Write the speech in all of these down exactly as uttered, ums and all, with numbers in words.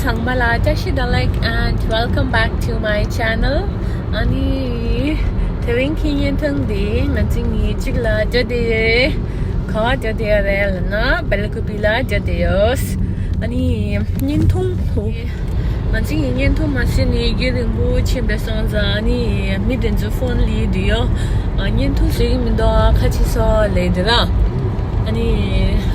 ཚང་མ་ལ་བཀྲ་ཤིས་བདེ་ལེགས། And welcome back to my channel. ཨ་ནི་དེ་རིང་གི་བརྙན་ཐུང་འདི་ང་ཚོ་གཉིས་གཅིག་ལ་འགྲོ་བསྡད་ཡོད། ག་པར་འགྲོ་བསྡད་ཡོད་རེད་ལབ་ན་སྦེལ་ཀུ་པི་ལ་འགྲོ་བསྡད་ཡོད། ཨ་ནི་བརྙན་ཐུང་ང་ཚོ་གཉིས་བརྙན་ཐུང་མ་བཟོས་ནས་རྒྱུན་རིང་པོ་ཕྱིན་པ་སོང་ཙང་ཨ་ནི་མི་དེ་ཚོ་ཕོན་ལས་དུས་ཡོད། ཨ། བརྙན་ཐུང་བཟོ་གི་མི་འདུག་ཨ། ཁ་ཆེ་སོགས་ལས་དེ་ར། ཨ་ནི་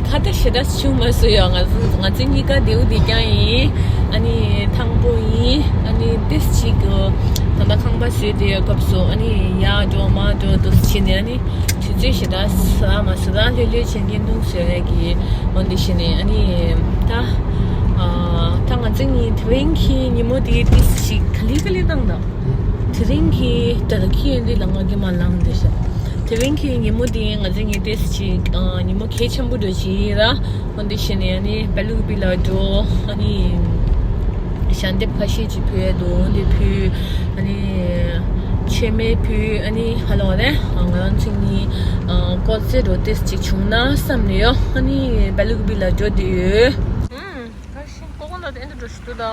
ཁ་ཏ་ཞེ་དྲག་བྱུང་མ་སོང་ཡོད། ང་ཚོ་ང་ཚོ་གཉིས་ཀ་དེའུ་དེ་རྐྱང་ཡིན། ཨ་ནི་ཐང་པོ་ཡིན། ཨ་ནི་ཏིས་ཅིག་གི་ད་ལྟ་ཁང་པ་བཟོས་དེ་སྐབས་སུ་ཨ་ནི་ཡར་འགྲོ་མར་འགྲོ་དུས་བྱས་ནས་ཨ་ནི་དུས་ཚོད་ཞེ་དྲག་ཟ་མ་སོང་། རང་ལྷོད་ལྷོད་བྱས་བརྙན་ཐུང་བཟོས་རེད་ཀྱི་འོན་ཏེ་བྱས་ནས་ཨ་ནི་ད་ཨ་ད་ང་ཚོ་གཉིས་དེ་རིང་གི་ཉིན་མོ་དེ་ཏིས་ཅིག་ག་ལེ་ག་ལེ་བཏང་དང་། དེ་རིང་གི་ད་ལྟ་ཁྱི་ཡོན་ཏི་ལ་ང་གི་མ་ལངས་འདི་ཤ། དེ་རིང་གི་ཉིན་མོ་འདི་ང་ཚོ་ངའི་ཏེས་ཅིག་ཨ། ཉིན་མོ་གལ་ཆེན་པོ་འགྲོ་ཅི་ར། འོན་ཏེ་ཤི་ནས་ཨ་ནི་སྦེ་ལུག་པི་ལ་འགྲོ། ཨ་ནི་ཞལ་འདེབས་ཁ་ཤས་ཅིག་ཕུལ་ཡ་འདུག་འོན་ཏེ་ཕུལ། ཨ་ནི་མཆོད་མེ་ཕུལ། ཨ་ནི་ཧ་ལོ་རེ་ང་རང་ཚོ་གཉིས་ཨ། ཀོ་ཙེ་འགྲོ་ཏེས་ཅིག་བྱུང་ན་བསམ་ནས་ཡོད། ཨ་ནི་སྦེ་ལུག་པི་ལ་འགྲོ་དེ་ཡོད། ཨ་ཤི་ཀོ་ཀོ་ནཊ་ཨེ་འདྲ་འགྲོ་ཞིག་འདུག་ད།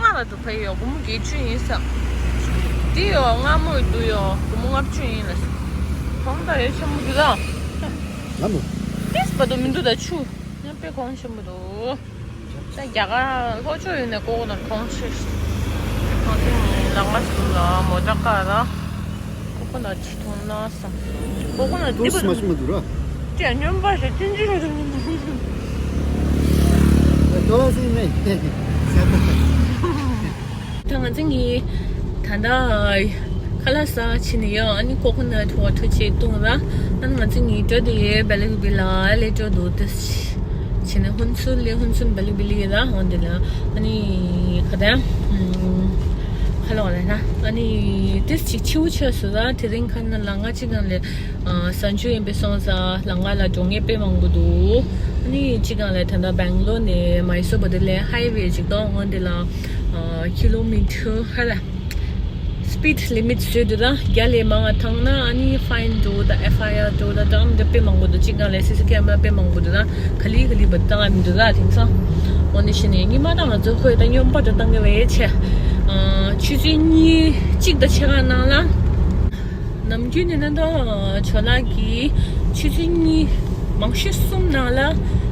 ང་ལ་འདུག་ཕ་ཡོ་སྒོར་མོ་བརྒྱད་ཅུ་ཡིན་ས། འདི་ཡོ་མངར་མོ་འདུག་ཡོ་སྒོར་མོ་ལྔ་བཅུ་ཡིན་ལ། གོང་ད་ཡོ་ཆེན་པོ་འདུག་ད། ལ་མོ། ཏིས་པ་དུ་མི་འདུག་ད་ཆུ། ཡང་དཔེ་གོང་ཆེན་པོ་འདུག་ད་རྒྱ་གར་ལྷོ་ཕྱོགས་ཡིན་ནས་ཀོ་ཀོ་ནཊ་གོང་ཆེ། ཁོང་ཚོ་ལ་མ་སུ་ལ་མོ་ཏྲ་ཀ་ར། ཀོ་ཀོ་ནཊ་ཅིག་འཐུང་ན་བསམ། ཀོ་ཀོ་ནཊ་འདི་པ་མ་ཤི་མ་འདུག་ར། ཅེ་སྨྱོན་པ་རེད་ཅི་འཇི་རེད་འདུག་ད་ང་ཚོ་གཉིས་ད་ལྟ་ཁ་ལག་ཟ་ཕྱིན་ནས་ཡོད། ཨ་ནི་ཀོ་ཀོ་ནཊ་ཝ་ཊར་ཅིག་བཏུང་ར། ཨ་ནི་ང་ཚོ་གཉིས་འགྲོ་དེ་ཡོད་སྦེ་ལུག་པི་ལ་ལས་འགྲོ་འདུག་ད། ཕྱིན་ནས་ཧུན་སུར་ལས་ཧུན་སུར་སྦེ་ལུག་པི་ལི་ར་འོང་དེ་ལ། ཨ་ནི་ཁ་ད་ཧ་ལོ་ལ་ན་ཨ་ནི་ཏིས་ཅིག་ཆེ་བོ་ཆགས་སོང་ར། དེ་རིང་ཁ་ན་ལ་ང་གཅིག་གང་ལས་ཨ། གཟའ་མཇུག་ཡིན་པའི་སོང་ཙང་ལ་ང་ལ་འགྲོ་མཁན་དཔེ་མང་པོ་འདུག་ཨ་ནི་གཅིག་གང་ལས་ད་ལྟ་སྦེང་ལོར་ནས་མའི་སོར་བར་དུ་ལས་ཧའི་ཝེ་ཅིག་གཏོང་འོང་དེ་ལ་ཨ། ཀི་ལོ་མི་ཊར་ཧ་ལ། སི་པིཌ་ལི་མིཊ་བཟོས་འདུག་ད། བརྒྱ་ལས་མང་བ་བཏང་ན་ཨ་ནི་ཕའིན་འགྲོ་དང་ཨེཕ་ཨའི་ཨར་འགྲོ་དང་དྲང་འདི་དཔེ་མང་པོ་འདུག་གཅིག་གང་ལས་སི་སི་ཀེ་མ་ར་དཔེ་མང་པོ་འདུག་ད། ག་ལི་ག་ལི་བ་བཏང་ཨ་མི་འདུག་ད་དེང་སང་། འོ་ནི་ཤི་ནས་ཉི་མ་དང་ང་ཚོ་ཁོས་ད་སྨྱོན་པ་དང་བཏང་གི་བས་ཆེ། ཨ། ཆུ་ཚོད་གཉིས་གཅིག་དང་ཕྱེད་ཀ་ནང་ལ། ནམ་རྒྱུན་ནས་ན་ད་ཇོ་ལགས་ཀྱིས་ཆུ་ཚོད་གཉིས་མང་ཤོས་གསུམ་ནང་ལ་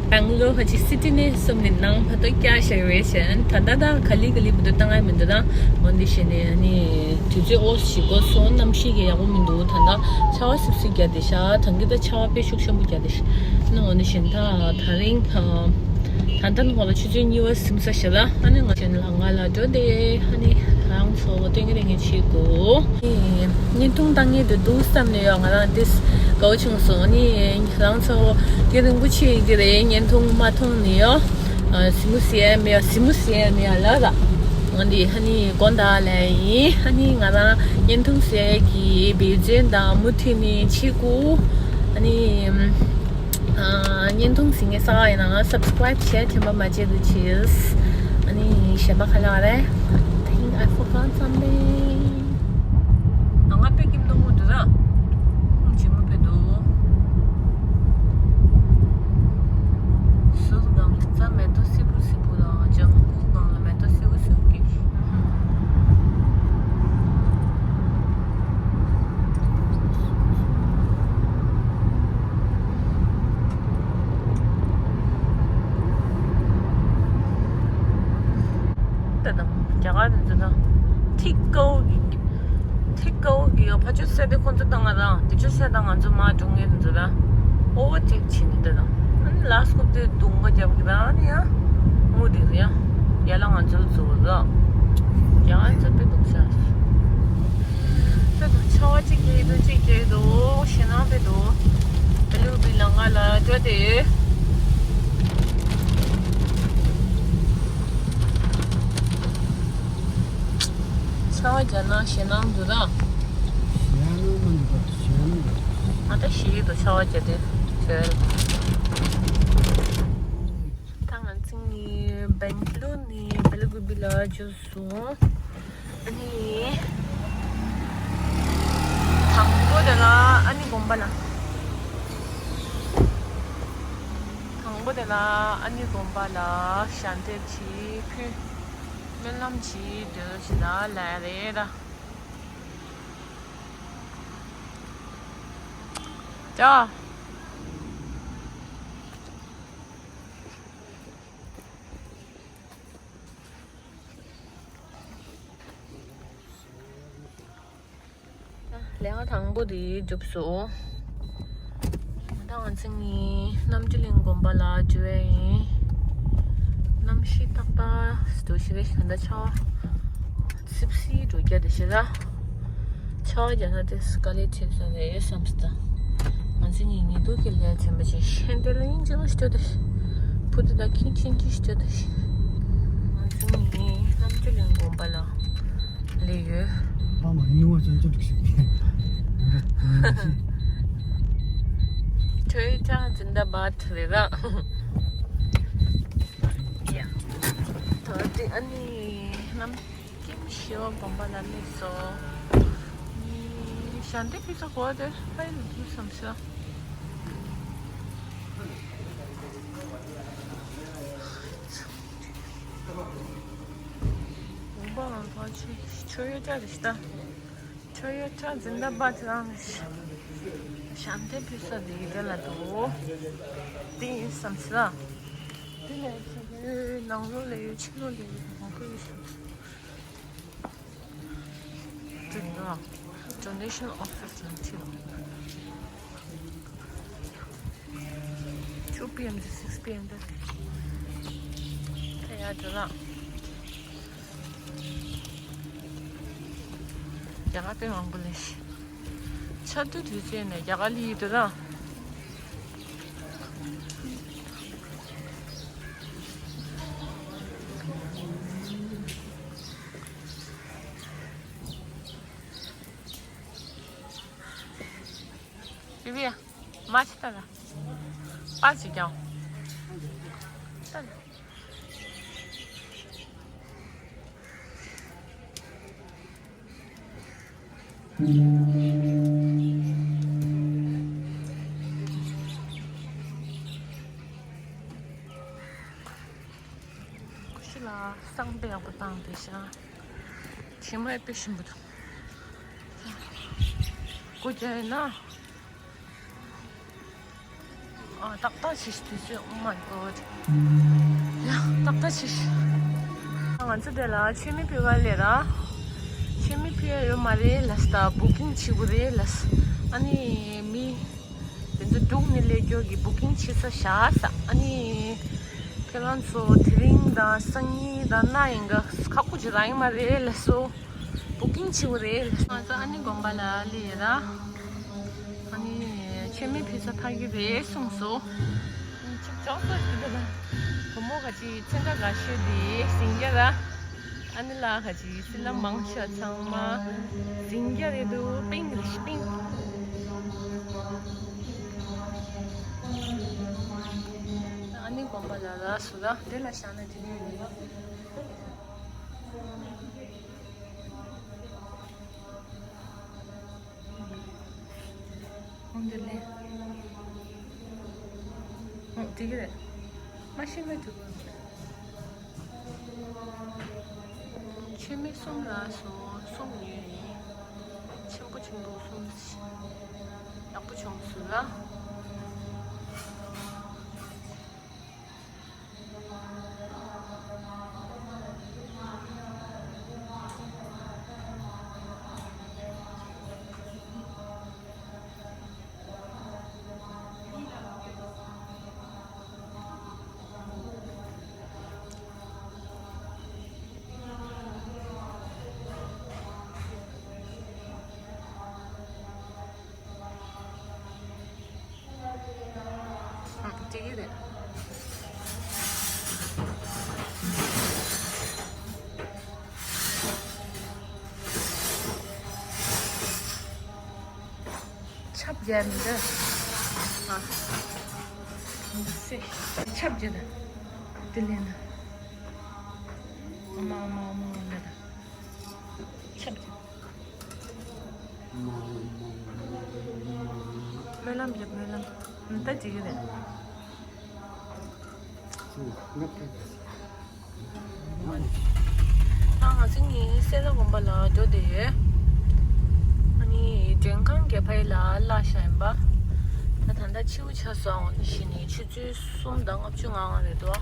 སྦེང་ལོར་ཧ་ཅི་སི་ཊི་ནས་གསུམ་ནས་ནང་ཕ་ཏོ་བསྐྱར་བཞག་རེད་ཟེར། ད་ལྟ་ད་ག་ལི་ག་ལི་བུ་དུ་བཏང་ཨ་མི་འདུག་ད། འོན་ཏེ་ཤི་ནས་ཨ་ནི་དུས་ཚོད་ཨོ་ཞིག་གོ་སོང་། གནམ་གཤིས་ཀྱི་ཡག་པོ་མི་འདུག་ད་ལྟ་ཆར་པ་སིབ་སིབ་རྒྱག་བསྡད་ཤག་ད་གི་ད་ཆར་པ་དཔེ་ཤུགས་ཆེན་པོ་རྒྱག་བསྡད་ཤག་ཨ་ནི་འོན་ཏེ་ཤི་ནས་ད་ད་རིང་ད་ལྟ་ནི་ཧོ་ལ་ཆུ་ཚོད་གཉིས་པ་ཟིན་ས་ཤི་ལ། ཨ་ནི་ང་ཆེན་ལ་ང་ལ་འགྲོ་དེ་ཨ་ནི་རང་ཚོ་བོ་སྟོན་གི་རེ་ངེ་ཆེ་གོ། བརྙན་ཐུང་བཏང་ངེས་དུ་འདུག་བསམ་ནས་ཡོད། ང་རང་དེ་དགའ་བོ་བྱུང་སོང་། ཨ་ནི་རང་ཚོ་དེ་རིང་པོ་ཆེ་གི་རེད། བརྙན་ཐུང་མ་མཐོང་ནས་ཡོད། ཨ། སི་མུ་སི་ཨེ་མེ་ཡ་སི་མུ་སི་ཨེ་མེ་ཡ་ལ་ར། འོན་ཏེ་ཨ་ནི་དགོང་དག་ལ་ཡིན། ཨ་ནི་ང་རང་བརྙན་ཐུང་ཟེར་གི་བེ་ཙེན་དང་མུ་མཐུད་ནས་ཆེ་གོ། ཨ་ནི། ཨ། བརྙན་ཐུང་གཟིགས་མཁན་གསར་པ་ཡིན་ན་སབ་སི་ཀ་རའིབ་བྱས་དྲན་པ་མ་བརྗེད་དུ་ཆེས། ཨ་ནི་གཞན་པ་ག་ལ་རེད། I think I forgot something. ང་ང་པེ་ཀིམ་ནོ་མོ་དུ་ར། ཁུང་ཆེན་མོ་པེ་དུ། སུ་གང་ལ་རྩྭ་མེ་ཏོག་སེར་པོ་སེར་པོ་དང་ལྗང་གུ་གང་ལ་མེ་ཏོག་སེར་པོ་སེར་པོ་གི། ད་དང་རྒྱ་གར་དེ་ཚོ་དང་ཐིག་ཀའོ་གི་ཐིག་ཀའོ་གི་ཕ་ཆུ་སེ་དེ་ཁོ་ཚོ་དང་ང་དང་དེ་ཆུ་སེ་དང་ང་ཚོ་མ་འགྲོ་ངེས་དེ་ཚོ་དང་ཨོ་ཝར་ཊེག་བྱེད་ནི་ད་དང་ཨ་ནི་ལ་སྐོབ་དེ་རྡུང་པ་རྒྱབ་གི་དང་ཨ་ནི་ཡང་མུ་དེ་ཡང་ཡ་ལ་ང་ཚོ་ཚོ་ལ་རྒྱ་གར་ཚོ་དཔེ་སྡུག་ཤ། དཔེ་དུ་ཆར་པ་གཅིག་རྒྱག་དུ་གཅིག་རྒྱག་དུ་ཞེད་སྣང་དཔེ་དུ་དེ་ལུག་པི་ལ་ང་ལ་འགྲོ་དེ། ཆར་པ་རྒྱག་ན་ཞེད་སྣང་འདུག་ད། ཞེད་སྣང་མ་འདུག་པ་ཞེད་སྣང་འདུག་ང་ད་ཞེད་དུ་ཆར་པ་རྒྱག་དེ་བྲོས། ད་ང་ཚོ་ནི་སྦེང་ལོར་ནས་སྦེ་ལ་གུ་པི་ལ་འབྱོར་སོང་། ཨ་ནི། དང་པོ་དེ་ལ་ཨ་ནི་དགོན་པ་ལ། དང་ པོ་དེ་ལ་ཨ་ནི་དགོན་པ་ལ་ཞལ་འདེབས་ཅིག་ཕུལ། སྨོན་ལམ་ཅིག་འདོན་ཞེས་ལ་ལ་རེད་ད། ཅོ། ལས་ཀ་དང་པོ་དེ་གྲུབ་སོང་། ད་ང་ཚོ་གཉིས་རྣམ་གྲོལ་གླིང་དགོན་པ་ལ་འགྲོ་ཡ་ཡིན། གནམ་གཤིས་ཏག་ཏག་འདུག་ཤི་རེ་ད་ཆར་པ་སིབ་སིབ་འགྲོ་རྒྱུ་དེ་ཤི་ར། ཆར་པ་རྒྱག་ན་དེ་དཀའ་ལས་འཕྲད་ས་རེད་བསམ་སོང་ད། ང་ཚོ་གཉིས་ཉི་གདུགས་ཀྱི་ལས་བྱེད་མ་བྱེད་ཤན་དེ་ལ་ཡིན་ཅི་མ་ཤི་ཏོ་དེ། བུ་དེ་དག་ཁྱིན་ཆིན་ཅི་ཤི་ཏོ་དེ། ང་ཚོ་གཉིས་རྣམ་གྲོལ་གླིང་དགོན་པ་ལ་སླེབས་ཡོད། ཨ་མ་ནུ་བ་ཅན་ཅོ་འགྲིག་ཤིག་ཁྱོད་ཅག་ཛིན་དཱ་བཱད་རེད་ར། ཡ། ད་དེ་ཨ་ནི་རྣམ་ཀེམ་ཞི་བ་དགོན་པ་ལ་སླེབས་སོང་། ཞལ་འདེབས་ཕུལ་ས་གོ་བ་དེ་ཕ་ཡུལ་ལ་ཕུལ་བསམ་སོང་། དགོན་པ་ལ་ཕར་ཕྱིན་ཆོས་ཡོད་ཅག་རེད་ཤི་ད། ཆོས་ཡོད་ཅག་ཛིན་དཱ་བཱད་རང་རེད་ཤི། ཞལ་འདེབས་ཕུལ་ས་དེ་དེ་ལ་འདུག་དེ་ཡིན་བསམ་སོང་། དེ་ལས་ཆེ་གི་ནང་ལོགས་ལ་ཡོད་ཕྱི་ལོགས་ལ་ཡོད་མང་པོ་ཡོད་བསམ་སོང་། དེ་ལ་Donation Office ལ་ཕྱིན། Two P M to six P M དེ་ཡར་འགྲོ་ལ། རྒྱ་གར་པའི་མང་པོ་ལས་ཤི། ཆར་དུས་དུས་ཚོད་ནས་རྒྱ་གར་ལི་ཡི་དུ་ར། བི་བི་ཡ། མ་ཆི་ཏ་ལ། པ་ཅི་ཀྱང་། ཏ་ལ། ཁུ་ཤི་ལ་སང་པེ་ཡག་པོ་བཏང་དེ་ཤ། ཁྱི་མ་དཔེ་ཞིམ་པོ་འདུག་སྒོ་རྒྱག་ཡིན་ན། ཨ། ཏག་ཏག་ཅིག་དུས་ཚོད། Oh my God. ཡ། ཏག་ཏག་ཅིག་ང་ཚོ་དེ་ལ་མཆོད་མེ་ཕུལ་ག་སླེབས་ར། མཆོད་མེ་ཕུལ་ཡ་ཡོད་མ་རེད་ལབ་སོང་། ད་བུ་ཀིང་བྱེད་དགོས་རེད་ལབ་སོང་། ཨ་ནི་མི་དེ་ཚོ་འབྲུག་ནས་སླེབས་རྒྱུ་གི་བུ་ཀིང་བྱེད་ས་བཞག་སོང་། ཨ་ནི་ཁྱེད་རང་ཚོ་དེ་རིང་དང་སང་ཉིན་དང་གནངས་ཉིན་ག་ཁག་པོ་ཅིག་རག་གི་མ་རེད་ལབ་སོང་། བུ་ཀིང་བྱེད་དགོས་རེད་ལབ་སོང་། ང་ཚོ་ཨ་ནི་དགོན་པ་ལ་སླེབས་ཡོད་ར། ཨ་ནི་མཆོད་མེ་ཕུལ་ས་ཕ་གི་རེད་གསུངས་སོང་། ཨ་ནི་ཅིག་ཅོག་ཙེ་ཞིག་འདུག་ལ། བུ་མོ་ག་ཅིག་ཚོན་ཁྲ་དགའ་ཤོས་དེ་ཟིང་རྒྱ་ར། ཨ་ནི་ལ་ག་ཅིག་སི་ལ་མང་ཤོས་ཚང་མ་ཟིང་རྒྱ་རེད་འདུག་པིང་རེད་ཤི་པིང་། ཨ་ནི་དགོན་པ་ལ་རག་སོང་ར། དེ་ལ་བཞག་ན་དེ་ནས་ཡོད་ལ། འོང་དེ་ལས། འོང་དེ་གི་རེད། མ་ཤེས་ན་འགྲིག་གི་རེད། མཆོད་མེ་གསུམ་རག་སོང་། གསུམ་ཉོས་ཡིན། ཆེན་པོ་ཆེན་པོ་གསུམ། ཡག་པོ་བྱུང་སོང་ལ། ཨ། དེ་གི་རེད། ཆབ་རྒྱག་མི་འདུག་ཨ། སེ། ཆབ་རྒྱག་ད། དེ་ལས་ན། ཨ་མ་ཨ་མ་ཨ་མ་ཨ་མ་ད། ཆབ་རྒྱག་སྨོན་ལམ་རྒྱབ། སྨོན་ལམ། ད་ཅིག་རེད། ད་ང་ཚོ་གཉིས་སེ་ར་དགོན་པ་ལ་འགྲོ་བསྡད་ཡོད། ཨ་ནི་མགྲོན་ཁང་གི་ཕ་ཡུལ་ལ་གླ་བཞག་ཡིན་པ། ད་ད་ལྟ་ཕྱི་པོ་ཆགས་སོང་། ཨ་ནི་གཞི་ནས་ཆུ་ཚོད་གསུམ་དང་ལྔ་བཅུ་ང་ལྔ་རེད་འདུག་ཨ་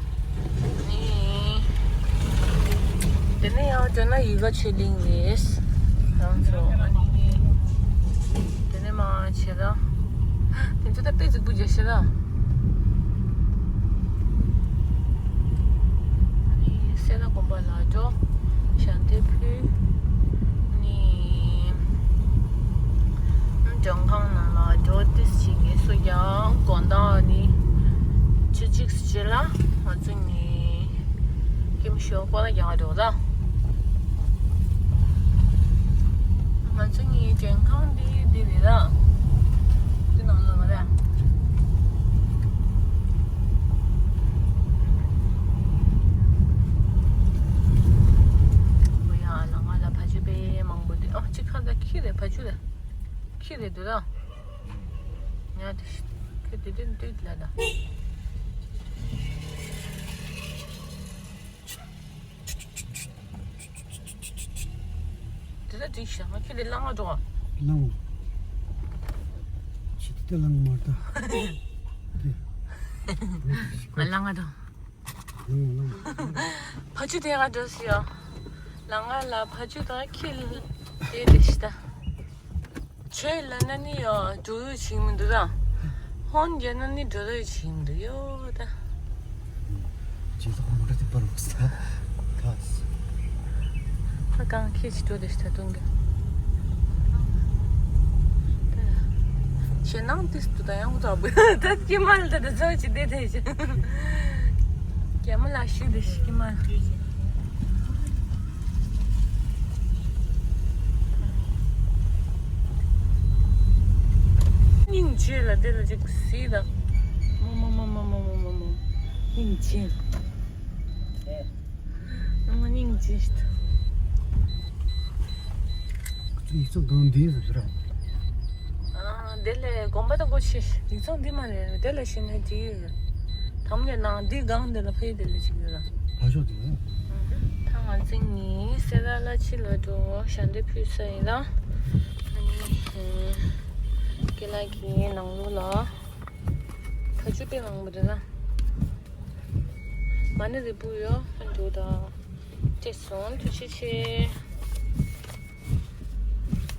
ནི་དེ་ནས་ཡང་འགྲོ་ན་ཡུལ་ཁ་ཆོས་གླིང་རེད། རང་ཚོ་ཨ་ནི་དེ་ནས་མར་བྱེད་ར། དེ་ཚོ་ད་དཔེ་རྫིག་པོ་རྒྱག་ཤེས་ར། ཨ་ནི་སེ་ར་དགོན་པ་ལ་འགྲོ། ཞལ་འདེབས་ཕུལ། ཨ་ནི་མགྲོན་ཁང་ནང་ལ་འགྲོ། ཏིས་ཅིག་ངལ་གསོ་རྒྱག། དགོང་དག་ནི་ཆུ་ཚོད་གཅིག་ཙམ་ལ་ང་ཚོ་གཉིས་ཀེམ་ཤོ་སྐོར་ར་རྒྱག་འགྲོ་ད། ང་ཚོ་གཉིས་མགྲོན་ཁང་འདི་འདི་རེད་ད། འདི་ནང་ལོགས་ལ་རེད། ཨོ་ཡ། ལ་ང་ལ་བ་ཕྱུགས་དཔེ་མང་པོ་འདུག་ཨ། གཅིག་ཁ་ད་ཁྱི་རེད། བ་ཕྱུགས་རེད། ཁྱི་རེད་འདུག་ད། ཉལ་ཏེ་ཤི། ཁྱི་དེ་དེ་འདུག་ལ་ད། དེ་ལ་འགྲིག་ཤག་ང་ཁྱོད་དེ་ལ་ང་འགྲོ། ལ་ང་། ཁྱི་དེ་ལ་ང་མ་ད། ང་ལ་ང་འགྲོ། ལ་ང་ལ་ང་། བ་ཕྱུགས་དེ་ག་འགྲོ་སི་ཡ། ལ་ང་ལ་བ་ཕྱུགས་དང་ཁྱི་དེ་དེ་ཤི་ད། ཆོས་ལ་ན་ནི་ཡོ་འགྲོ་ཡོ་ཆིག་མི་འདུག་ར། ཧོན་རྒྱ་ན་ནི་འགྲོ་ཡོ་ཆིག་མི་འདུག་ཡོ་ད། ཇི་ལྟར་མོ་ཊ་དེ་པར་བུག་ས་ག། ཧ་གང་ཁྱེད་ཀྱི་འགྲོ་དེ་ཤི་ད་དུང་གི། ཞེ་ནང་ཏིས་དུ་ད་ཡང་གུ་ད་བུ་ད་ཀྱི་མལ་ད་ད་ཚོ་ཅི་དེ་དེ་ཅི། ཀྱི་མལ་ལ་ཤི་དེ་ཤི་ཀྱི་མལ། སྙིང་རྗེ་ལ་དེ་ལ་ཅིག་སྲིད་ད། མོ་མོ། སྙིང་རྗེ། ཨ་སྙིང་རྗེ་ཞིག་ཡིག་ཚང་དང་འདི་ཟེར་ར། ཨ་དེ་ལས་དགོན་པ་དང་སྒོ་ཕྱེ། ཡིག་ཚང་འདི་མ་རེད། དེ་ལ་ཕྱིན་ན་འགྲིག་ཡོད། དམ་ལས་ནང་འདི་སྒང་དེ་ལ་ཕ་ཡུལ་དེ་ལ་ཅིག་ཡོད་ར། ཕ་ཤོག་དེ་ལ། ད་ང་ཚོ་གཉིས་སེ་ར་ལ་ཕྱི་ལ་འགྲོ། ཞལ་འདེབས་ཕུལ་ས་ཡིན་ལ། ཨ་ནི་ཀེ་ལ་གི་ནང་ལོགས་ལ་བ་ཕྱུགས་དཔེ་མང་པོ་འདུག་ན། མ་ཎི་རིལ་བུ་ཡོད་འདུག་ད། ཅེས་སོང་། ཐུགས་རྗེ་ཆེ།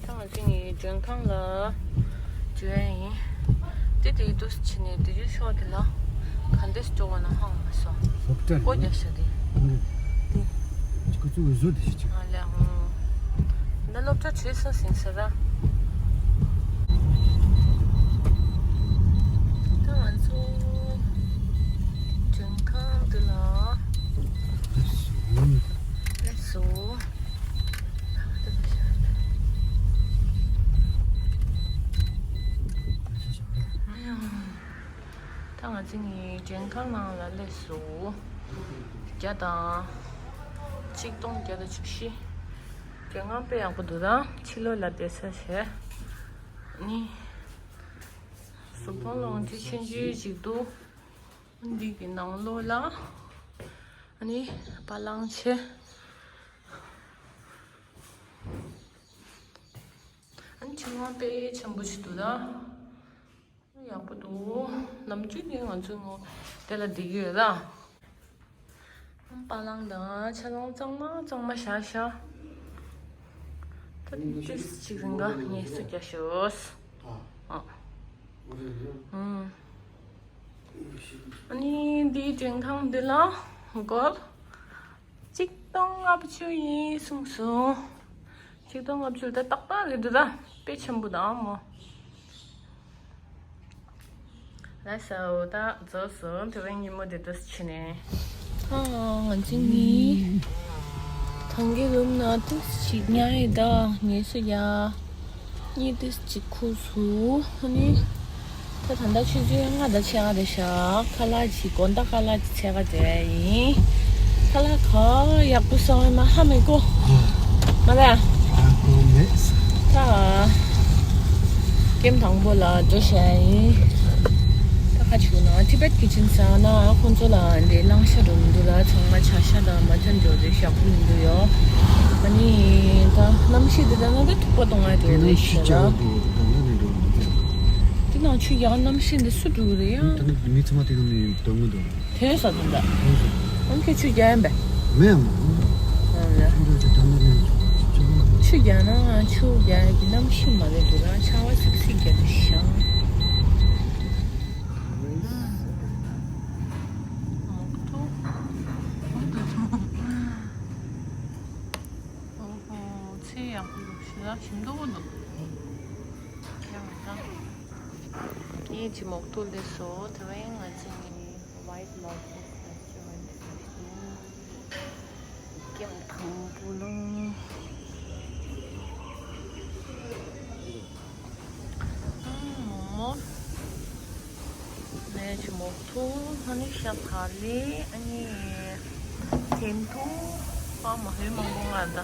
ད་ང་ཚོ་ནི་མགྲོན་ཁང་ལ་འགྲོ་ཡ་ཡིན། དེ་དེའི་དུས་ཕྱིན་ནས་དེ་རྒྱུ་ཤོག་དེ་ལ་ག་འདྲས་སྤྲོ་བ་ན་ཧང་མ་སོང་། སློབ་གྲྭ་རེད། སྒོ་རྒྱག་ཤག་དེ། ཨང་། དེ། ཅི་ཁོ་ཚོའི་བཟོ་དེ་ཞིག་ཅིག་ཨ་ལས། ཧུང་། ད་སློབ་གྲྭ་བྲོས་ས་ཟིན་ས་ར། ད་ང་ཚོ་མགྲོན་ཁང་འདི་ལ་སླེབས་སོང་། ད་ང་ཚོ་ནི་མགྲོན་ཁང་ནང་ལ་སླེབས་སོང་། བརྒྱ་དང་། ཆིག་སྟོང་བརྒྱ་དང་བཅུ་བཞི། མགྲོན་ཁང་དཔེ་ཡག་པོ་འདུག་ད། ཕྱི་ལོགས་ལ་བསྡད་ས་བྱས། ནི། གཟུགས་མཐོང་ལོངས་སྤྱོད་ཆུང་ཆུང་ཅིག་འདུག་འདི་གི་ནང་ལོགས་ལ། ཨ་ནི་པ་ལང་ཆེ། ཨ་ནི་ཆུ་དབང་དཔེ་ཆེན་པོ་ཞིག་འདུག་ད། ཡག་པོ་འདུག་ནམ་རྒྱུན་ནས་ང་ཚོ་ངོ་དེ་ལ་བསྡད་ཀྱི་ཡོད་ད། པ་ལང་དང་ཆ་ལང་གཙང་མ་གཙང་མ་བཞག་བཞག་ད་ཏིས་ཅིག་རིང་ག་ངལ་གསོ་རྒྱག་ཤོག་ཨ། ཨ་ནི་འདིའི་མགྲོན་ཁང་འདི་ལ་སྒོར་ཆིག་སྟོང་ལྔ་བཅུ་ཡིན་གསུངས་སོང་། ཆིག་སྟོང་ལྔ་བཅུ་ད་ཏག་ཏག་རེད་འདུག་ད། དཔེ་ཆེན་པོ་དང་མོ། ལགས་སོ། ད་རྫོགས་སོང་། དེ་རིང་ཉིན་མོ་འདི་འདྲ་ཕྱིན་ནས། ཨ། ང་ཚོ་གཉིས་ཐང་གི་རུམ་ནང་ཏིས་ཅིག་ཉལ་ཡོད་ད། ངལ་གསོ་རྒྱག་གཉིད་ཏིས་ཅིག་ཁུག་སོང་། ཨ་ནི་ད་ད་ལྟ་ཆུ་ཚོད་ལྔ་དང་ཕྱེད་ཀ་རེད་ཤག་ཁ་ལག་ཅིག་དགོང་དག་ཁ་ལག་ཅིག་འཚོལ་ག་འགྲོ་ཡ་ཡིན། ཁ་ལག་ག་ཡག་པོ་བཟོས་ཡོད་མ་ཧ་མི་གོ་མ་རེད། ཨ་ཁོ་མེད། ད་ཀེམ་དང་པོ་ལ་འགྲོ་བྱ་ཡ་ཡིན། ཆུ་ན་ཊི་བེཊ་ཀི་ཆན་ཟ་ན་ཁོང་ཚོ་ལ་འདི་གླང་ཤ་རུམ་འདུག་ལ། ཚང་མ་ཆ་ཤ་དང་མ་ཐན་འཇོ་དེ་ཞག་པོ་མི་འདུག་ཡོ། ཨ་ནི་ད་གནམ་གཤིས་འདི་ད་ན་ད་ཐུག་པ་གཏོང་ང་དེ་རེད་ཤི་ཆ་ལ། འདུག་ད་ན་ནི་འགྲོ་འདུག་དེ་ན་ཆུ་ཡག་གནམ་གཤིས་འདི་སུ་འགྲོ་གི་རེད་ཡ། ད་ནི་མི་ཚང་མ་དེ་ནང་ནས་འདོད་མི་འདུག་དེ་ས་དུ་འདྲ། ཨང་ཁྱོད་ཆུ་རྒྱག་ཡིན་པས། མེད་མ། ཨང་ལ། ཆུ་རྒྱག་ན་ཆུ་རྒྱག་གི་གནམ་གཤིས་མ་རེད་འདུག་ར། ཆར་པ་སིབ་སིབ་རྒྱག་གི་ཤང་། ཚེ་ཡག་པོ་འདུག་ཤི་ལ་ཞིམ་མདོག་པོ་འདུག་ཡང་མི་འདྲ། ངས་ཅི་མོག་ཐུག་ལས་སོ་དེ་བས་ང་ཚོ་ནི། White Lotus Restaurant ཀེམ་དང་པོ་ལོང་། ཨང་མོག་མོག་ནས་ཅི་མོག་ཐུག་ཨ་ནི་ཤ་བག་ལེབ། ཨ་ནི་ཐེན་ཐུག་ཨ་མ་ཧེ་མང་པོ་ང་ད།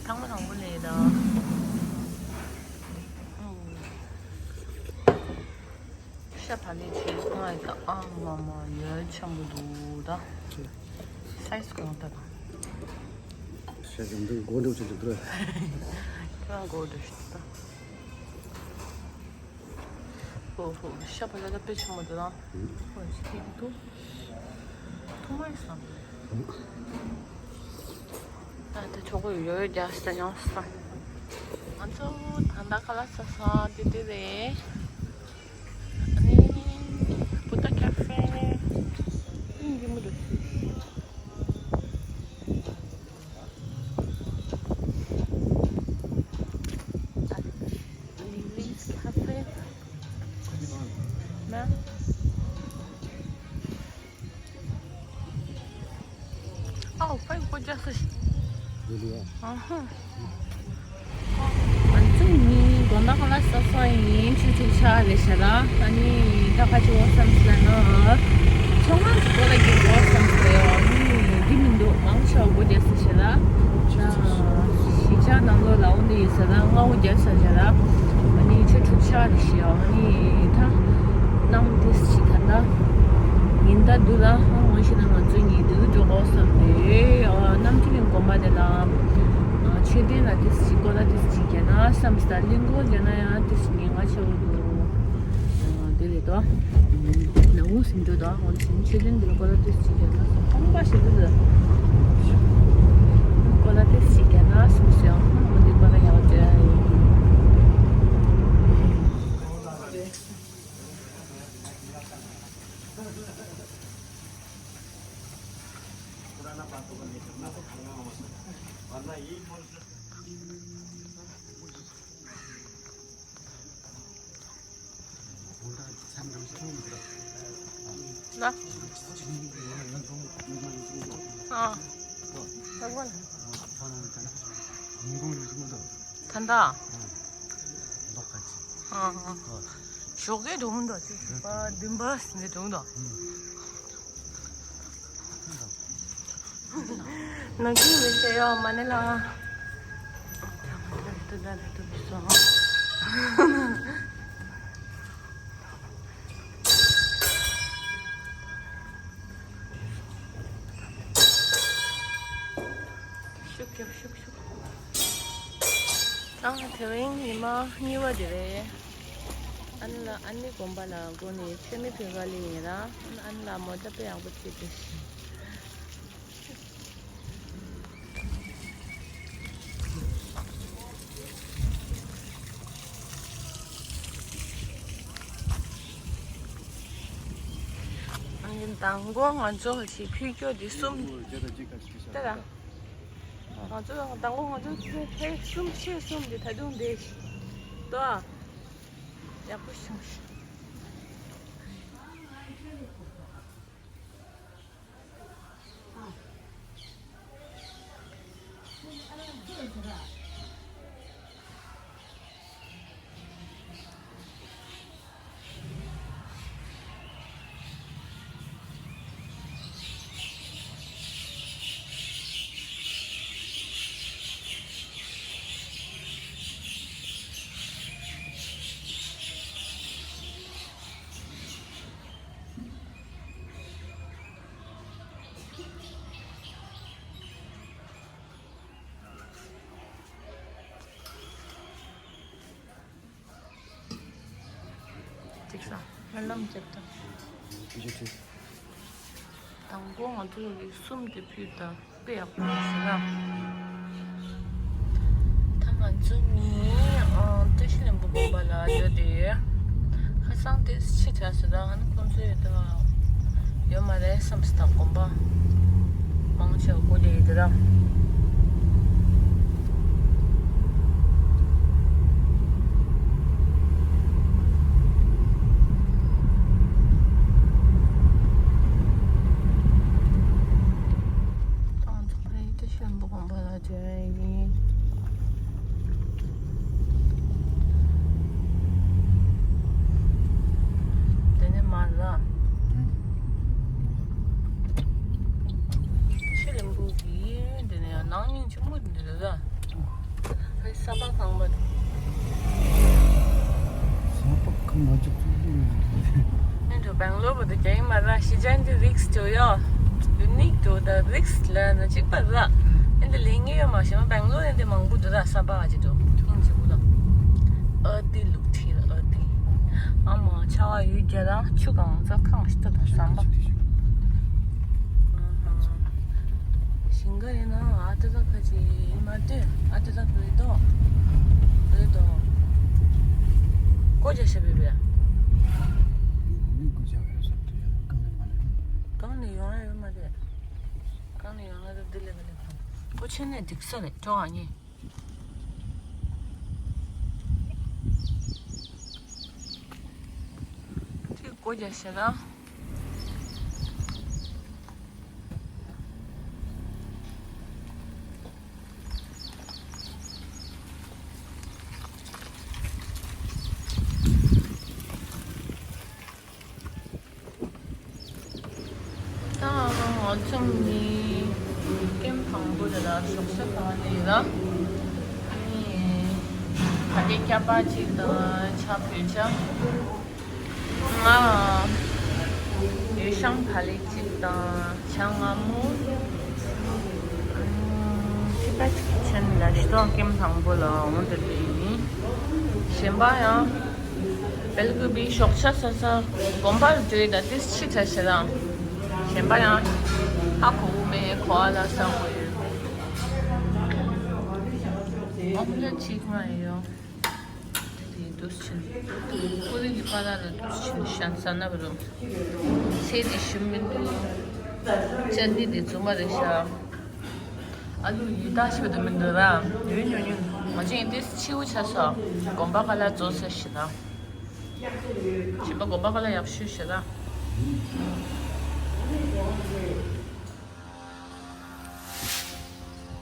ཐང་མ་དང་པོ་ལས་ད། ཤ་བག་ལེབ་བྱས་ང་ཡི་ད་ཨ་མ་མ་ཡོད་ཆེན་པོ་འདུག་ད། སའི་ཛི་གང་ད་དང་། ཤ་ཞིམ་འདུག་སྒོ་འགྲོ་ཆེ་འདུག་ད། ཁྱོད་རང་སྒོ་འགྲོ་ཤི་ད། ཧོ་ཧོ་ཤ་བག་ལེབ་ད་དཔེ་ཆེན་པོ་འདུག་ད། ཧོ་ཤི་ཐིག་འདུག་ཐུག་མ་ཡི་སམ། ད་ལྟ་ཆོག་གི་ཡོད་རྒྱ་ས་ཡང་ས། ང་ཚོ་ད་ལྟ་ཁ་ལག་ཟ་ས་དེ་དེ་རེད། ཨ་ནི་བུ་ཏ་ཁ་ཧྥེ། ཨིན་གྱི་མི་འདུག Lily's Cafe. ན། ཨའོ་ཕའི་ཀོ་ཅག་སི། ལི་ལི་ཡ། ཨ་ཧ། ང་ཚོ་གཉིས་དགོང་དག་ཁ་ལག་ཟ་ས་ཡིན། ཆུ་ཆུ་ཆ་རེད་ཤ་ར། ཨ་ནི་ད་ཁ་ཆུ་བོ་སམ་སི་ལ་ན། ཚོང་ཁང་གི་སྒོ་ལ་གི་བོ་སམ་སི་ལ་ཡོད། ཨ་ནི་འདི་མི་འདུག་མང་ཆེ་བ་སྒོ་རྒྱག་ས་ཤ་ར། ཤི་ཆ་ནང་ལོགས་ལ་འོང་དེ་ཡོད་ས་ན་སྔ་བོ་རྒྱག་ས་ཤ་ར། ཨ་ནི་ཆུ་ཆུ་ཆ་རེད་ཤ། ཨ་ནི་ད་གནམ་དེ་ཅི་ད་ད་ཉིན་ད་འདུག་ལ། ཨ་ངོ་ཤེས་ན་ང་ཚོ་གཉིས་འདུག་འགྲོ་གོ་བསམ་སྟེ། ཨ་གནམ་ཐིག་ལིང་དགོན་པ་དེ་ལ་ཨ་མཆོད་རྟེན་ལ་དེ་ཅི་ཀོ་ལ་དེ་ཅི་རྒྱག་ན་བསམ་སྟེ། གླིང་སྐོར་རྒྱག་ན་ཡང་དེ་ཅི་ཉེན་ཁ་ཆེ་བོ་འདུག་ཨ་དེ་རེད་དོ། ནང་ངོ་ཟིན་འགྲོ་དོ། ཨ་ངོ་ཅི་མཆོད་རྟེན་འདི་ལ་ཀོ་ལ་དེ་ཅི་རྒྱག་ན་ཁོང་པ་ཞིག་འདུག་ཀོ་ལ་དེ་ཅི་རྒྱག་ན་བསམ་སོང་། ཨ་ངོ་འདི་ཀོ་ལ་ཡག་ཅེ། ལ། ཨ། ད་གོ་ལ། ད་ད། ཨ། ཞོགས་ཀའི་སྒྲོམ་འདྲ་ཅིག་པ་བདུན་པ་ཟིན་ནས་སྒྲོམ་འདྲ། ནང་ཁྱིམ་མི་ཤེས་ཡོད་མ་ནི་ལ། ཤུགས་རྒྱབ་ཤུགས་ཤུགས། ཨ་དེ་རིང་ཉི་མ་གཉིས་པ་དེ་རེད། ཨ་ནི་ལ་ཨ་ནི་དགོན་པ་ལ་སྒོ་ནས་མཆོད་མེ་ཕུལ་ག་སླེབས་ཡིན་ར། ཨ་ནི་ལ་མོ་ད་དཔེ་ཡག་པོ་བྱེད་དེ། མདང་དགོང་ང་ཚོ་ཞིག་ཕུལ་སྐྱོ་འདི་གསུམ། ལྟ་ལ། ང་ཚོ་མདང་དགོང་ང་ཚོ་ཕལ་གསུམ་ཕྱེད་གསུམ་འདི་ད་དུང་འདི་ཞིག་ཏོ། ཡག་པོ་བྱུང་ཤག་ས་སྨོན་ལམ་རྒྱབ་དང་། དང་པོ་ང་ཚོ་ལ་གསུམ་དེ་ཕུལ་དང་། དཔེ་ཡག་པོ་ཞིག་ལ། ད་ང་ཚོ་ནི་ཨ་བཀྲ་ཤིས་ལྷུན་པོ་དགོན་པ་ལ་ཡོད་དེ། ཁ་སང་དེ་ཕྱི་དྲགས་སོང་ད། ཨ་ནི་ཁོང་ཚོས་ད་ཡོད་མ་རེད་བསམ་སོང་ད། དགོན་པ་མང་ཆེ་བ་བཀོད་དེ་ཡོད་དེ་ད། ད་ང་ཚོ་ཕ་ཡུལ་བཀྲ་ཤིས་ལྷུན་པོ་དགོན་པ་ལ་འབྱོར་ཡིན། དེ་ནས་མར་ལ། བཀྲ་ཤིས་ལྷུན་པོ་གི་དེ་ནས་ནང་སྙིང་རྗེ་མོ་འདི་རེད་ལ། ཕ་གི་ས་ཕག་ཁང་པ། ས་ཕག་ཁང་པ་ཅིག་ཚུགས་ཀྱི་མི་འདུག་ཨེ་འགྲོ་སྦེང་ལོར་བོ་དེ་རྒྱ་ཡིག་མ་ར་ཤི་ཅན་དེ་རིགས་ཅོ་ཡོ། ཡུ་ནིག་ཏུ་ད་རིགས་ལ་ན་གཅིག་པ་ར། ཨེ་འདི་ལེན་གི་ཡོད་མ་ཤེས་མ་སྦེང་ལོར་ཨེ་འདི་མང་པོ་འདུག་ར། ས་ཕག་ཅིག་འགྲོ་ཐེངས་གཅིག་པུ་ལ། ཨ་ཏི་ལུག་ཁྲི་ཨ་ཏི། ཨ་མ་ཆ་བ་ཡུལ་རྒྱ་དང་ཆུ་གང་ཚ་ཁང་ཤི་ཏོ་དང་ཟམ་པ། ཞིང་ཁ་ཡིན་ན་ཨ་ཏི་ད་ཁ་ཅིག་ཡིན་མ་ཏི་ཨ་ཏི་ད་བོད་དོ། བོད་དོ། ཀོ་ཇ་ཤ་བི་བི། གང་ནས་ཡོང་ཡ་ཡོད་མ་རེད། གང་ནས་ཡོང་ཡ་ཡོད་མ་རེད། གང་ནས་ཡོང་ཡ་རེད་འདི་ལས་ག་ལས་གང་། ཀོ་ཆེན་ནས་འགྲིག་ས་རེད་ཀྲོ་ཨ་ནི། ཁྲི་སྒོ་རྒྱག་ཤེས་ན། ད་ང་ཚོ་ནི་ཀེམ་དང་པོ་དེ་ལ་ཞོགས་ཇ་གང་ལས་ར། ཨ་ནི་བ་ལེ་སྐྱ་པ་གཅིག་དང་ཇ་བོད་ཇ། ང་ཡུལ་ཤང་བ་ལེ་གཅིག་དང་ཇ་མངར་མོ། ཨ་ནི་ཁྱི་པ་གཅིག་ཆེན་ལ་ཞི་ཏོག་ཀེམ་དང་པོ་ལ་འོང་དེ་ལས་ཡིན། གཞན་པ་ཡང་། བལ་གུ་བི་ཞོགས་ཇ་ཟ་ས་དགོན་པར་འགྲོ་ཡི་ད་ཏིས་ཕྱི་དྲ་ཞེ་རང་། གཞན་པ་ཡང་ཧ་གོ་བོ་མེད་གོ་ཨ་ལ་ས་གོ་ཡོད། ཨོམ་ལེ་ཅིག་མ་ཡོད། དེ་དུས་ཕྱིན། ཀུ་རི་གི་པ་ལ་ལ་དུས་ཕྱིན་ཤན་ས་ན་བ་རུ། ཚེ་དེ་ཞུམ་མི་འདུག་ཅན་ནི་དེ་ཚོ་མ་རེད་ཤག་ཨ་ལུ་ཡི་ད་ཤི་བ་དུ་མི་འདུག་ར། ཡོད་ཉོ་ཉོ། མ་ཅིང་དེ་ཕྱིའུ་ཆ་ས། དགོན་པ་ག་ལ་རྫོགས་ས་ཤི་ན། ཞིམ་པ་དགོན་པ་ག་ལ་ཡག་ཤོས་ཤི་ན།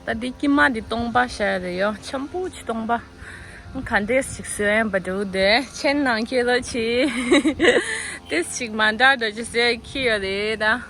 ད་འདི་ཀྱི་མ་འདི་སྟོང་པ་ཤ་རེ་ཡོ། ཆམ་པོ་ཆི་སྟོང་པ། ག་འདྲས་ཞིག་ཟེར་ཡན་པ་འདུག་དེ་ཆེན་ནང་ཁྱེད་རོ་ཆི། དེ་ཞིག་མ་འདྲ་འདྲ་ཅི་ཟེར་ཁྱི་ཡོ་རེད་ད།